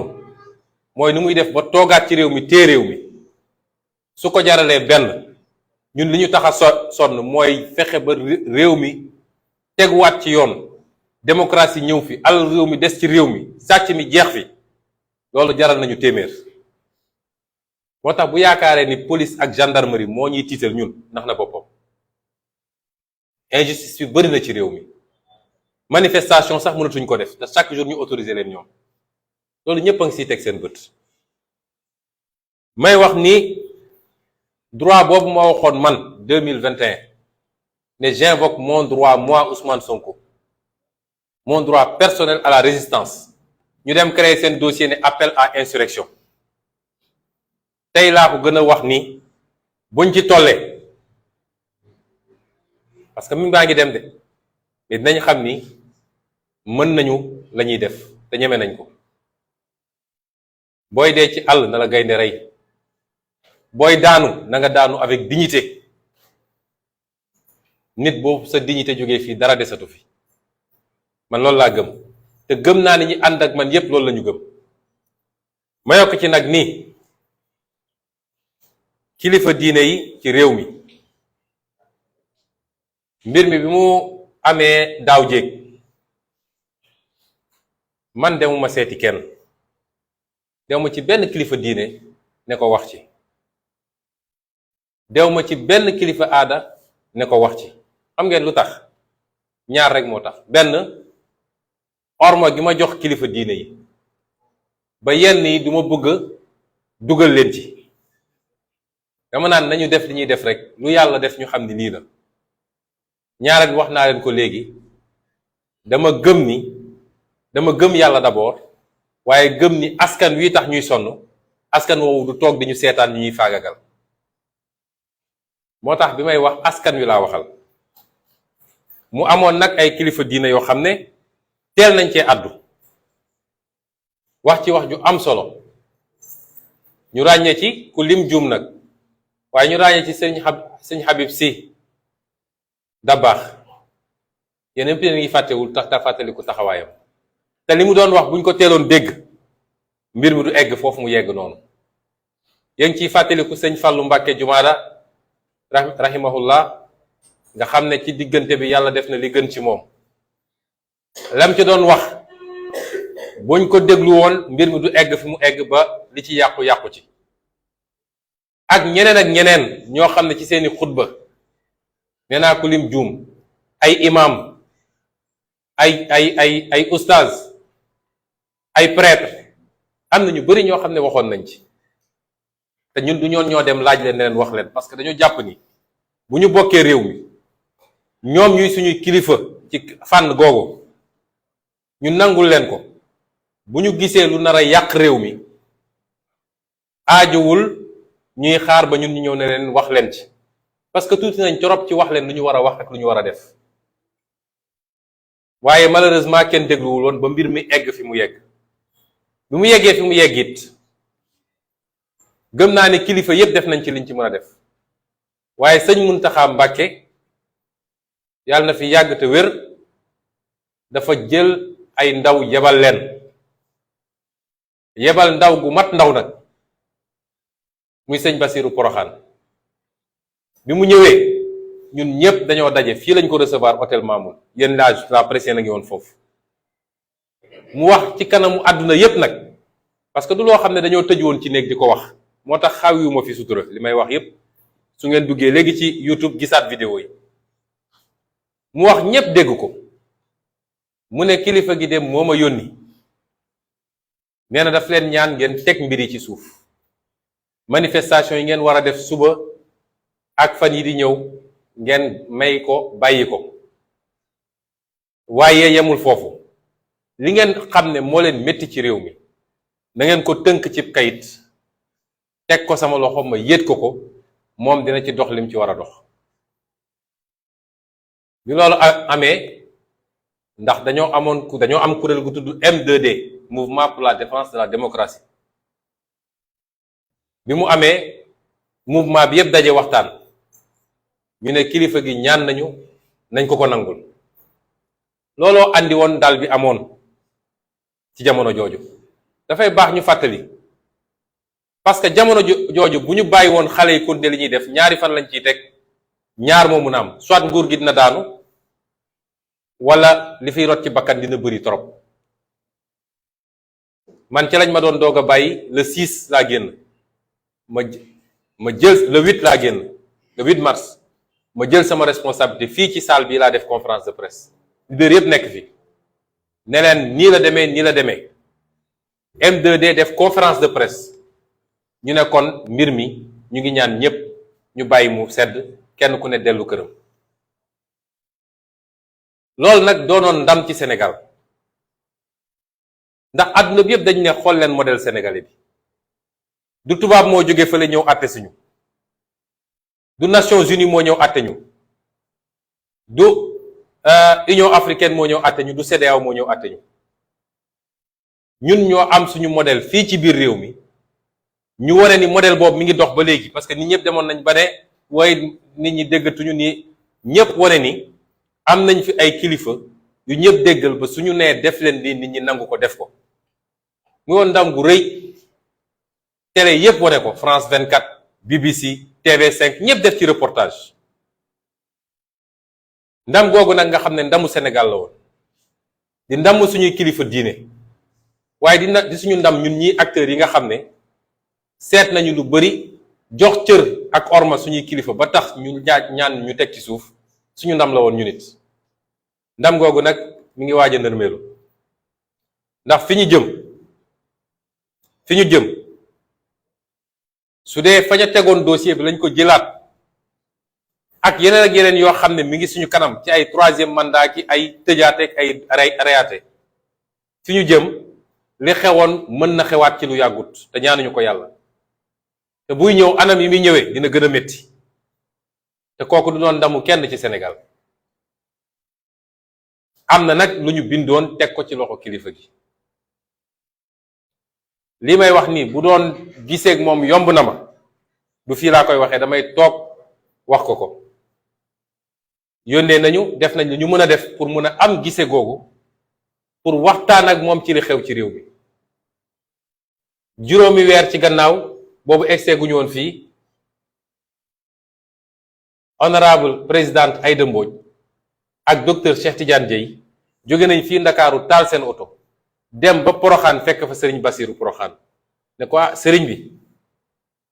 mooy ni muy def ba toogaat ci réew mi téye réew mi su ko jaralee benn ñun li ñu tax a sonn mooy fexe ba réew mi teguwaat ci yoon démocratie ñëw fi alal réew mi des ci réew mi sàcc mi jeex fi loolu jaral nañu téeméer. moo tax bu yaakaaree ni police ak gendarmerie moo ñuy tiital ñun ndax na boppam. injustice bi bëri na ci réew mi manifestation sax mënatuñ ko def te chaque jour ñu autoriser leen ñoom loolu ñëpp a ngi siy teg seen bët. may wax ni droit boobu ma waxoon man 2021 ne j'invoque mon droit moi Ousmane Sonko mon droit personnel à la résistance ñu dem créer seen dossier ne appel à insurrection. tey laa ko gën a wax ni buñ ci tollee parce que mi baa ngi dem de mais dinañ xam ni mën nañu la ñuy def te ñeme nañ ko. booy dee ci àll na la gaynde rey booy daanu na nga daanu avec dignité. nit boobu sa dignité jógee fii dara desatu fi man loolu laa gëm te gëm naa ni ñi ànd ak man yépp loolu la ñu gëm. ma yokk ci nag nii kilifa diine yi ci réew mi mbir mi bi mu amee daaw jéeg man demuma seeti kenn demuma ci benn kilifa diine ne ko wax ci demuma ci benn kilifa aada ne ko wax ci. xam ngeen lu tax ñaar rek moo tax benn orma gi ma jox kilifa diine yi ba yenn yi du ma bëgg dugal leen ci. dama naan nañu def li ñuy def rek lu yàlla def ñu xam ni lii la. ñaareel bi wax naa leen ko léegi dama gëm yàlla d'abord waaye gëm ni askan wi tax ñuy sonn askan woowu du toog di ñu seetaan ñi ñuy faagagal. moo tax bi may wax askan wi laa waxal. mu amoon nag ay kilifa diine yoo xam ne teel nañ cee àddu wax ci wax ju am solo ñu ràññee ci ku lim juum nag waaye ñu ràññee ci sëñ Habib Sy Dabakh yeneen bi ngi fàttewul tax ta fàttaliku taxawaayam te li mu doon wax buñ ko teeloon dégg mbir mi du egg foofu mu yegg noonu. yéen ciy fàttaliku sëñ Fallou Mbacké Jumaada rahimahullah nga xam ne ci diggante bi yàlla def na li gën ci moom lam ci doon wax buñ ko déglu woon mbir mi du egg fi mu egg ba li ci yàqu ci. ak ñeneen ñoo xam ne ci seeni xutba nee naa ko lim juum ay imam ay oustaz ay prêtre am na ñu bari ñoo xam ne waxoon nañ ci te ñun du ñoo dem laaj leen ne leen wax leen parce que dañoo jàpp ni bu ñu bokkee réew mi ñoom ñuy suñuy kilifa ci fànn googu ñu nangul leen ko bu ñu gisee lu nar a yàq réew mi aajowul ñuy xaar ba ñun ñu ñëw ne leen wax leen ci parce que tuuti nañ torop ci wax leen lu ñu war a wax ak lu ñu war a def waaye malheureusement kenn dégluwul woon ba mbir mi egg fi mu yegg bi mu yeggee fi mu yegg it gëm naa ne kilifa yépp def nañ ci liñ ci mën a def waaye sëñ Muntaxa Mbàkke yàlla na fi yàgg te wér dafa jël ay ndaw yebal leen yebal ndaw gu mat ndaw nag muy sëñ Basiru Poroxaan bi mu ñëwee ñun ñëpp dañoo daje fii lañ ko recevoir hôtel Mamoun yéen la presse na ngi woon foofu mu wax ci kanamu àdduna yépp nag, parce que du loo xam ne dañoo tëj woon ci néeg di ko wax, moo tax xawiwuma fi sutura. li may wax yépp su ngeen duggee léegi ci YouTube gisaat vidéo yi, mu wax ñépp dégg ko. mu ne kilifa gi dem moo ma yónni, nee na daf leen ñaan ngeen teg mbir yi ci suuf. manifestation yi ngeen war a def suba ak fan yi di ñëw ngeen may ko bàyyi ko. waaye yemul foofu, li ngeen xam ne moo leen métti ci réew mi na ngeen ko tënk ci kayit teg ko sama loxo ma yéet ko moom dina ci dox lim ci war a dox. bi loolu amee, ndax dañoo am kuréel gu tudd M2D, Mouvement pour la défense de la démocratie. bi mu amee mouvement bi yépp daje waxtaan, ñu ne kilifa gi ñaan nañ ko nangul. looloo andi woon dal bi amoon ci jamono jooju. dafay baax ñu fàttali, parce que jamono jooju bu ñu bàyyi woon xale yi continuer li ñuy def, ñaari fan lañ ciy teg, ñaar moo mun a am: soit nguur gi dina daanu, wala li fiy rot ci bakkan dina bëri trop. man ci lañ ma doon doog a bàyyi le 6 laa génn, ma jël le 8 laa génn, le 8 mars ma jël sama responsabilité fii ci salle bi laa def conférence de presse. leader yëpp nekk fi ne leen nii la demee nii la demee. M2D def conférence de presse, ñu ne kon mbir mi ñu ngi ñaan ñépp ñu bàyyi mu sedd, kenn ku ne dellu këram. loolu nag doonoon ndam ci Sénégal, ndax àdduna bi yëpp dañ ne xool leen modèle sénégalais bi. du tubaab moo jóge fële ñëw àtte suñu, du Nations Unies moo ñëw àtte ñu, du Union africaine moo ñëw àtte ñu, du CEDEAO moo ñëw àtte ñu. ñun ñoo am suñu modèle fii ci biir réew mi, ñu wane ni modèle boobu mi ngi dox ba léegi, parce que nit ñëpp demoon nañ ba ne waaye nit ñi déggatuñu, ni ñëpp wane ni am nañ fi ay kilifa yu ñëpp déggal ba suñu nee def leen lii nit ñi nangu ko def ko. mu woon ndam gu rëy, télé yëpp wane ko, France 24, BBC, TV5, ñëpp def ci reportage. ndam googu nag nga xam ne ndamu Sénégal la woon, di ndamu suñuy kilifa diine, waaye di suñu ndam ñun ñii acteurs yi nga xam ne seet nañu lu bari, jox cër ak orma suñuy kilifa ba tax ñu ñaan ñu teg ci suuf, suñu ndam la woon ñu nit. ndam googu nag mi ngi waaj a ndërmeelu, ndax fi ñu jëm su dee fañ a tegoon dossier bi lañ ko jëlaat, ak yeneen yoo xam ne mi ngi suñu kanam ci ay 3e mandat ki ay tëjaate ak ay reyaate, fi ñu jëm li xewoon mën na xewaat ci lu yàggut te ñaanuñu ko yàlla. te buy ñëw anam yi muy ñëwee dina gën a métti, te kooku du doon ndamu kenn ci Sénégal. am na nag lu ñu bindoon teg ko ci loxo kilifa gi. li may wax nii bu doon giseeg moom yomb na ma, du fii laa koy waxee, damay toog wax ko. yónnee nañu, def nañ lu ñu mën a def pour mën a am gise googu, pour waxtaan ak moom ci li xew ci réew mi. juróomi weer ci gannaaw, boobu egsee gu ñu woon fii, honorable présidente Aïda Mbodj ak docteur Cheikh Tidiane Dièye jóge nañ fii Ndakaaru taal seen oto dem ba Poroxaan fekk fa Serigne Bassirou Poroxaan ne ko Serigne bi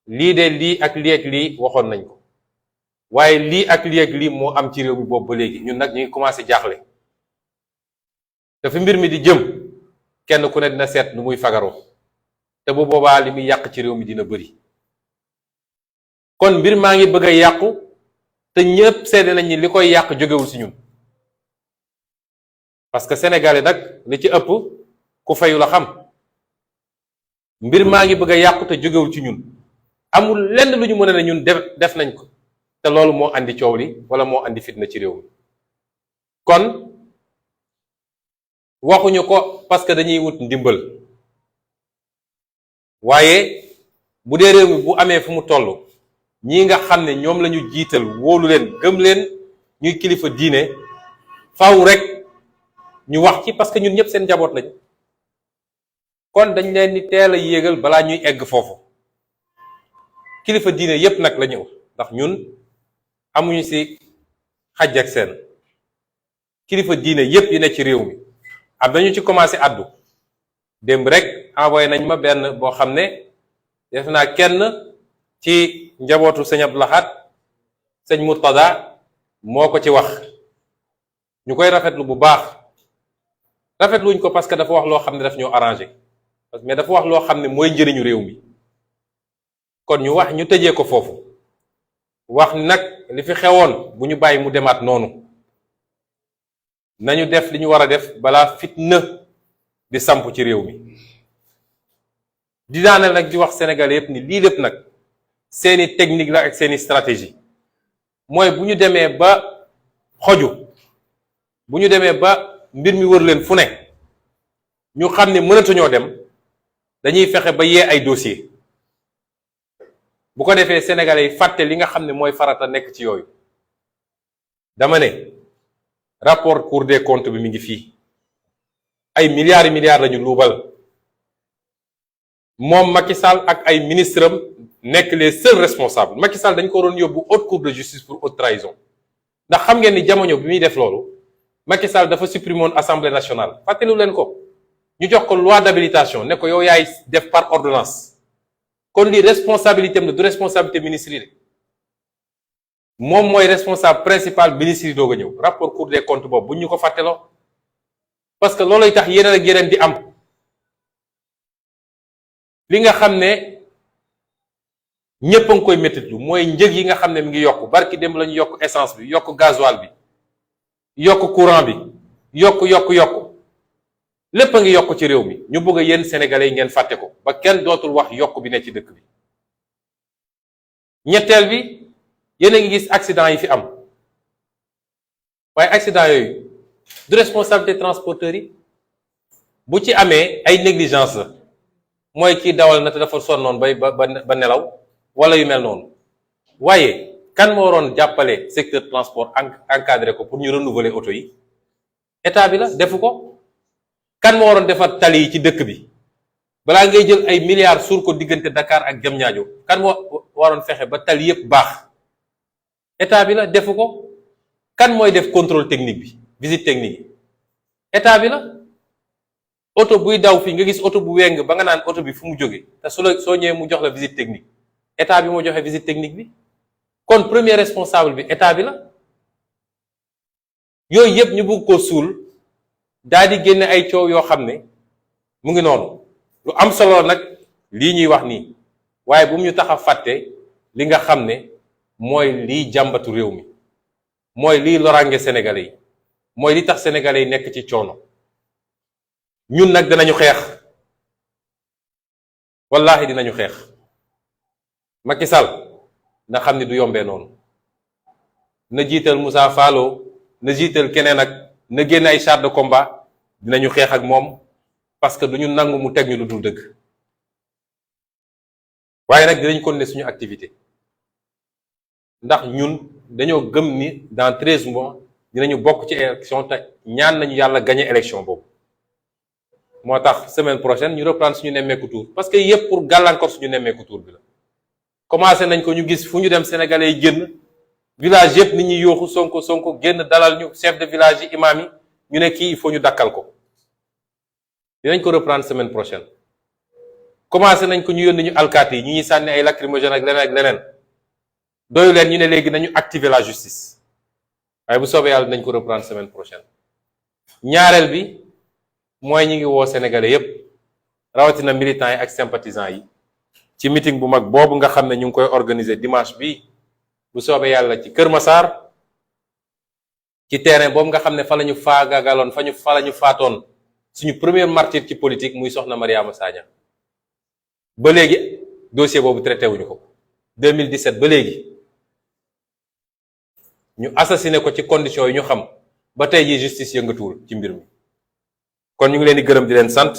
lii de lii ak lii waxoon nañ ko, waaye lii ak lii moo am ci réew mi boobu ba léegi, ñun nag ñu ngi commencé jaaxle. dafa mbir mi di jëm, kenn ku ne dina seet nu muy fagaroo, te bu boobaa li muy yàq ci réew mi dina bëri. kon mbir maa ngi bëgg a yàqu, te ñëpp seede nañ ni li koy yàq jógewul ci ñun, parce que sénégalais nag li ci ëpp ku fayu la xam. mbir maa ngi bëgg a yàqu te jógewul ci ñun, amul lenn lu ñu mën a ne ñun def nañ ko, te loolu moo andi coow li wala moo andi fitna ci réew mi. kon waxuñu ko parce que dañuy wut ndimbal, waaye bu dee réew mi bu amee fu mu toll, ñii nga xam ne ñoom lañu jiital, wóolu leen, gëm leen, ñuy kilifa diine, faaw rek ñu wax ci, parce que ñun ñëpp seen njaboot lañ. kon dañ leen di teel a yéegal balaa ñuy egg foofu. kilifa diine yépp nag la ñëw, ndax ñun amuñu ci xaj ak seen. kilifa diine yépp yi ne ci réew mi am nañu ci commencé addu, démb rek envoyé nañ ma benn boo xam ne def naa kenn ci njabootu sëñ Abdou Lahad sëñ Murtada moo ko ci wax ñu koy rafetlu bu baax. rafetluñ ko parce que dafa wax loo xam ne daf ñoo arrangé mais dafa wax loo xam ne mooy njëriñu réew mi kon ñu tëjee ko foofu wax nag li fi xewoon bu ñu bàyyi mu demaat noonu nañu def li ñu war a def balaa fitna di samp ci réew mi di daaneel nag di wax Sénégalais yépp ni lii lépp nag seeni technique la ak seeni stratégie mooy bu ñu demee ba xoju bu ñu demee ba mbir mi wër leen fu ne ñu xam ne mënatuñoo dem dañuy fexe ba yee ay dossier bu ko defee sénégalais yi fàtte li nga xam ne mooy farata nekk ci yooyu dama ne rapport Cour des comptes bi mi ngi fii ay milliards lañu luubal moom Macky Sall ak ay ministres am nekk les seuls responsables Macky Sall dañ ko waroon yóbbu haute cour de justice pour haute trahison ndax xam ngeen ni jamono bi muy def loolu Macky Sall dafa supprimer woon assemblée nationale fàttelu leen ko ñu jox ko loi d'habilitation ne ko yow yaay def par ordonnance kon lii responsabilité am la du responsabilité ministre yi moom mooy responsable principal ministre yi doog a ñëw rapport Cour des comptes boobu bu ñu ko fàtteloo parce que loolay tax yeneen ak yeneen di am li nga xam ne ñépp a ngi koy méttitlu mooy njëg yi nga xam ne mi ngi yokk barki démb la ñu yokk essence bi yokk gasoil bi yokk courant bi yokk lépp a ngi yokk ci réew mi ñu bëgg a yéen sénégalais yi ngeen fàtte ko ba kenn dootul wax yokk bi ne ci dëkk bi ñetteel bi yéen a ngi gis accident yi fi am waaye accident yooyu du responsabilité transporteurs yi bu ci amee ay négligence la mooy kii dawal na te dafa sonnoon ba nelaw wala yu mel noonu waaye kan moo waroon jàppale secteur transport encadré ko pour ñu renouveler oto yi état bi la defu ko kan moo waroon defar tali yi ci dëkk bi balaa ngay jël ay milliards suur ko diggante Dakar ak Diamniadio kan moo waroon fexe ba tali yépp baax état bi la defu ko kan mooy def contrôle technique bi visite technique yi état bi la oto buy daw fii nga gis oto bu weng ba nga naan oto bi fu mu jóge te soo ñëwee mu jox la visite technique état bi moo joxe visite technique bi kon premier responsable bi état bi la yooyu yépp ñu bëgg ko suul daal di génne ay coow yoo xam ne mu ngi noonu lu am solo nag lii ñuy wax nii waaye bu mu ñu tax a fàtte li nga xam ne mooy lii jàmbatu réew mi mooy lii loraange sénégalais yi mooy li tax sénégalais yi nekk ci coono ñun nag dinañu xeex wallaahi dinañu xeex Macky Sall na xam ni du yombee noonu na jiital Moussa Fallo na jiital keneen ak na génn ay chars de combat dinañu xeex ak moom parce que duñu nangu mu teg ñu lu dul dëgg waaye nag dinañ continuer suñu activité ndax ñun dañoo gëm ni dans 13 mois dinañu bokk ci élection te ñaan nañu yàlla gagner élection boobu moo tax semaine prochaine ñu reprendre suñu nemmeeku tour parce que yépp pour gàllankoor suñu nemmeeku tour bi la commencé nañ ko ñu gis fu ñu dem sénégalais yi génn village yépp nit ñi yooxu sonko génn dalal ñu chef de village yi imam yi ñu ne kii il faut ñu dakkal ko dinañ ko reprendre semaine prochaine commencé nañ ko ñu yónni ñu alkaati yi ñu ñuy sànni ay lacrymogène ak leneen doyu leen ñu ne léegi nañu activer la justice waaye bu soobee yàlla dinañ ko reprendre semaine prochaine ñaareel bi mooy ñi ngi woo sénégalais yépp rawatina militants yi ak sympathisants yi ci meeting bu mag boobu nga xam ne ñu ngi koy organiser dimanche bi bu soobee yàlla ci Kër Massar ci terrain boobu nga xam ne fa la ñu faagagaloon fa la ñu faatoon suñu premier martyr ci politique muy soxna Mariama Sagna ba léegi dossier boobu traité wuñu ko 2017 ba léegi ñu assassiné ko ci conditions yi ñu xam ba tey ji justice yëngatuwul ci mbir mi kon ñu ngi leen di gërëm di leen sant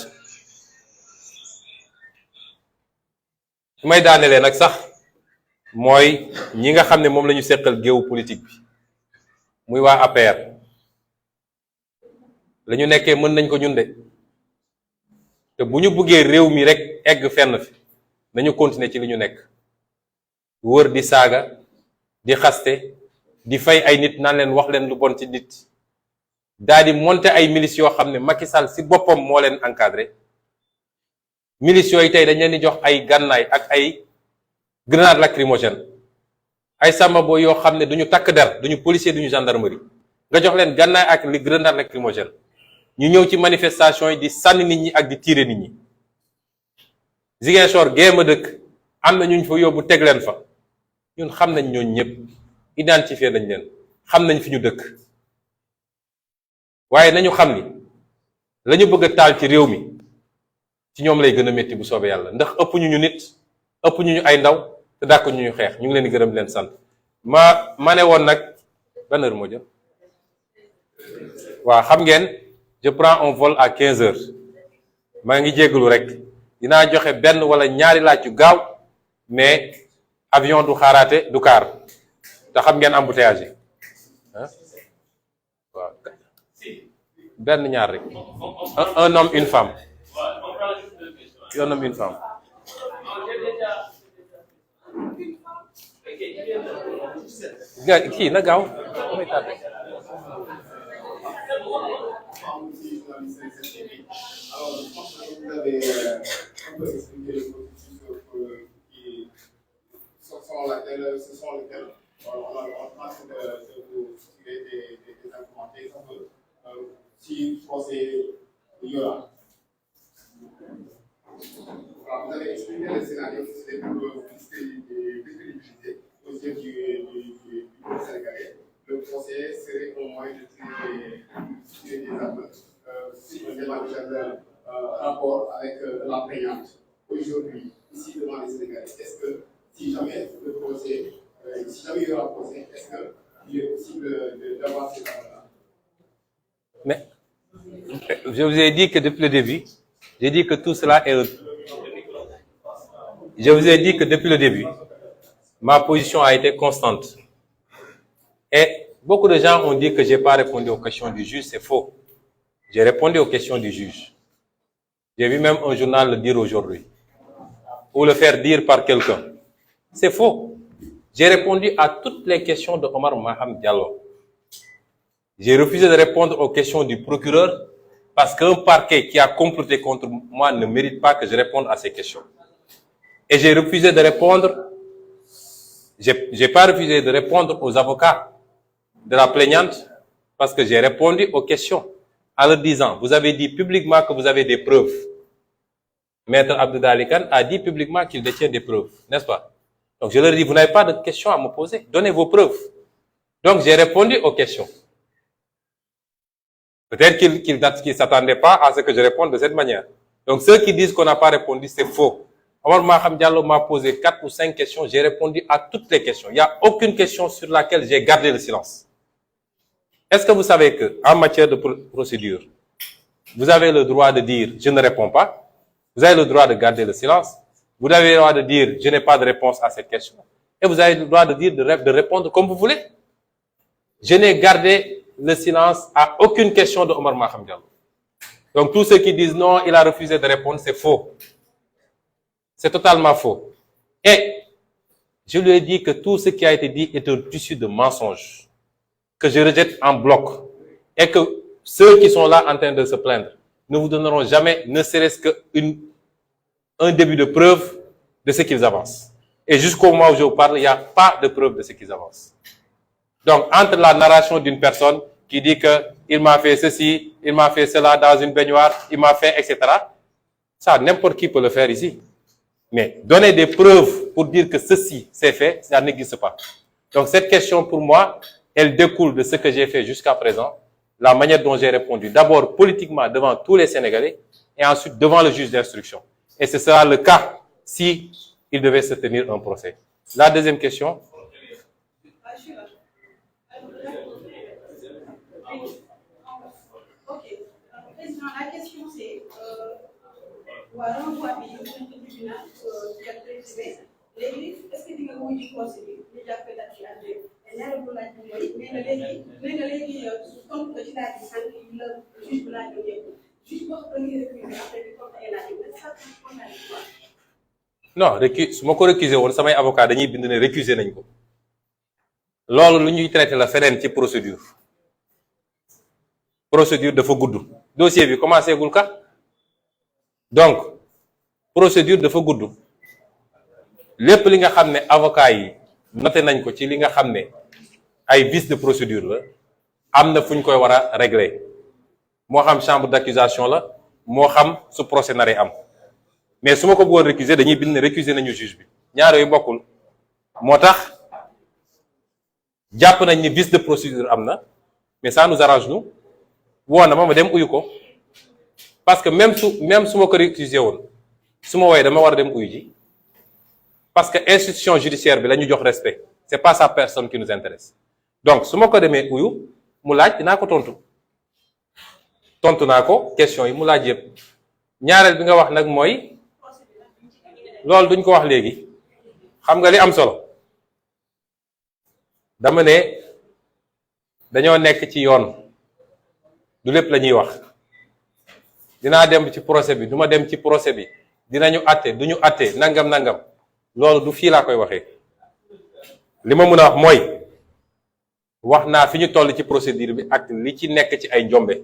su may daanelee nag sax mooy ñi nga xam ne moom la ñu seqal géewu politique bi muy waa APR la ñu nekkee mën nañ ko ñun de te bu ñu buggee réew mi rek egg fenn fi nañu continuer ci li ñu nekk wër di saaga di xaste di fay ay nit naan leen wax leen lu bon ci nit daal di monter ay milices yoo xam ne Macky Sall ci boppam moo leen encadré milices yooyu tey dañ leen di jox ay gànnaay ak ay grenade lacrymogène ay sàmmabo yoo xam ne duñu takk der duñu policier duñu gendarmerie nga jox leen gànnaay ak li grenade lacrymogène ñu ñëw ci manifestation yi di sànni nit ñi ak di tirer nit ñi. Ziguinchor géema dëkk am na ñu fa yóbbu teg leen fa ñun xam nañ ñooñu ñëpp identifier nañ leen xam nañ fi ñu dëkk waaye nañu xam ni la ñu bëgg a taal ci réew mi ci ñoom lay gën a métti bu soobee yàlla ndax ëpp ñu nit ëpp ñu ay ndaw te dàq ñu xeex ñu ngi leen di gërëm leen sant ma ne woon nag ban heure moo jot waaw xam ngeen je prends un vol à 15 heures maa ngi jéggalu rek dinaa joxe benn wala ñaari laaj yu gaaw mais avion du xaaraate du kaar te xam ngeen embouteillage yi waaw benn ñaar rek un homme une femme un homme une femme kii na gaaw damay tardé ce sont lesquels on a des argumentaires si procès il y aura. Vous avez exprimé le scénario qui serait pour disponibilité aux yeux du Sénégalais. Le procès serait au moins de tirer des armes si on éventuel rapport avec la plaignante. Aujourd'hui, ici devant les Sénégalais, est-ce que si jamais le procès, si jamais il y aura procès, est-ce qu'il est possible d'avoir ces armes-là? Mais je vous ai dit que depuis le début, j'ai dit que tout cela est... Je vous ai dit que depuis le début, ma position a été constante. Et beaucoup de gens ont dit que je n'ai pas répondu aux questions du juge, c'est faux. J'ai répondu aux questions du juge. J'ai vu même un journal le dire aujourd'hui, ou le faire dire par quelqu'un. C'est faux. J'ai répondu à toutes les questions de Omar Maham Diallo. J'ai refusé de répondre aux questions du procureur parce qu'un parquet qui a comploté contre moi ne mérite pas que je réponde à ces questions. Et j'ai refusé de répondre, j'ai pas refusé de répondre aux avocats de la plaignante parce que j'ai répondu aux questions en leur disant, vous avez dit publiquement que vous avez des preuves. Maître Abdoulaye Kane a dit publiquement qu'il détient des preuves, n'est-ce pas? Donc je leur ai dit, vous n'avez pas de questions à me poser, donnez vos preuves. Donc j'ai répondu aux questions. Peut-être qu'ils ne s'attendaient pas à ce que je réponde de cette manière. Donc ceux qui disent qu'on n'a pas répondu, c'est faux. Omar Maham Diallo m'a posé 4 ou 5 questions, j'ai répondu à toutes les questions. Il n'y a aucune question sur laquelle j'ai gardé le silence. Est-ce que vous savez qu'en matière de procédure, vous avez le droit de dire « je ne réponds pas », vous avez le droit de garder le silence, vous avez le droit de dire « je n'ai pas de réponse à cette question », et vous avez le droit de dire de répondre comme vous voulez. Je n'ai gardé le silence à aucune question de Omar Maham Diallo. Donc tous ceux qui disent non, il a refusé de répondre, c'est faux. C'est totalement faux. Et je lui ai dit que tout ce qui a été dit est un tissu de mensonges, que je rejette en bloc, et que ceux qui sont là en train de se plaindre ne vous donneront jamais, ne serait-ce qu'un début de preuve de ce qu'ils avancent. Et jusqu'au moment où je vous parle, il n'y a pas de preuve de ce qu'ils avancent. Donc, entre la narration d'une personne qui dit que il m'a fait ceci, il m'a fait cela dans une baignoire, il m'a fait, etc. Ça, n'importe qui peut le faire ici. Mais donner des preuves pour dire que ceci s'est fait, ça n'existe pas. Donc, cette question, pour moi, elle découle de ce que j'ai fait jusqu'à présent, la manière dont j'ai répondu. D'abord, politiquement, devant tous les Sénégalais, et ensuite devant le juge d'instruction. Et ce sera le cas si il devait se tenir un procès. La deuxième question. Président, la question c'est, renvoi bi tribunal léegi est-ce que di nga wuy di procédure ñu jàppee date ci àddee ñaari bu laaj bi mooy nee na léegi tontu ko ci laaj bi sànq la juge bu laaj bi yëpp juge wax ko ni récusé après di tontu ay laaj bi ça non récu su ma ko récusé woon samay avocat dañuy bind ne récusé nañ ko loolu lu ñuy traité la feneen ci procédure dafa gudd dossier bi commencé gul ka donc procédure dafa gudd lépp li nga xam ne avocat yi noté nañ ko ci li nga xam ne ay vices de procédure la am na fu ñu koy war a régler moo xam chambre d'accusation la moo xam su procès naree am mais su ma ko bëggoon récuser dañuy bind ne récuser nañu juge bi ñaar yooyu bokkul moo tax jàpp nañ ni vice de procédure am na mais ça nous arrange nous woo na ma dem uyu ko parce que même su ma ko récuser woon su ma woowee dama war a dem uyu ji parce que institution judiciaire bi la ñu jox respect c'est pas sa personne qui nous intéresse donc su ma ko demee uyu mu laaj dinaa ko tontu naa ko question yi mu laaj yëpp ñaareel bi nga wax nag mooy loolu duñ ko wax léegi xam nga li am solo dama ne dañoo nekk ci yoon du lépp la ñuy wax dinaa dem ci procès bi duma dem ci procès bi dinañu àtte duñu àtte nangam loolu du fii laa koy waxee li ma mën a wax mooy wax naa fi ñu toll ci procédure bi ak li ci nekk ci ay njombe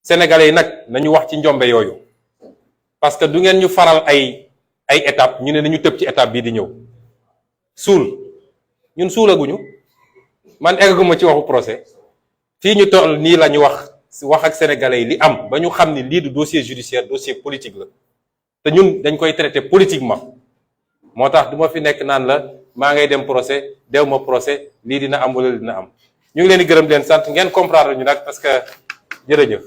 sénégalais yi nag nañu wax ci njombe yooyu parce que du ngeen ñu faral ay étape ñu ne nañu tëb ci étape bii di ñëw suul ñun suulaguñu man eggaguma ci waxu procès fii ñu toll nii la ñu wax ak sénégalais yi li am ba ñu xam ni lii du dossier judiciaire dossier politique la te ñun dañ koy traiter politiquement moo tax du ma fi nekk naan la maa ngay dem procès dew ma procès lii dina am wala dina am ñu ngi leen di gërëm leen sant ngeen comprendre ñu nag parce que jërëjëf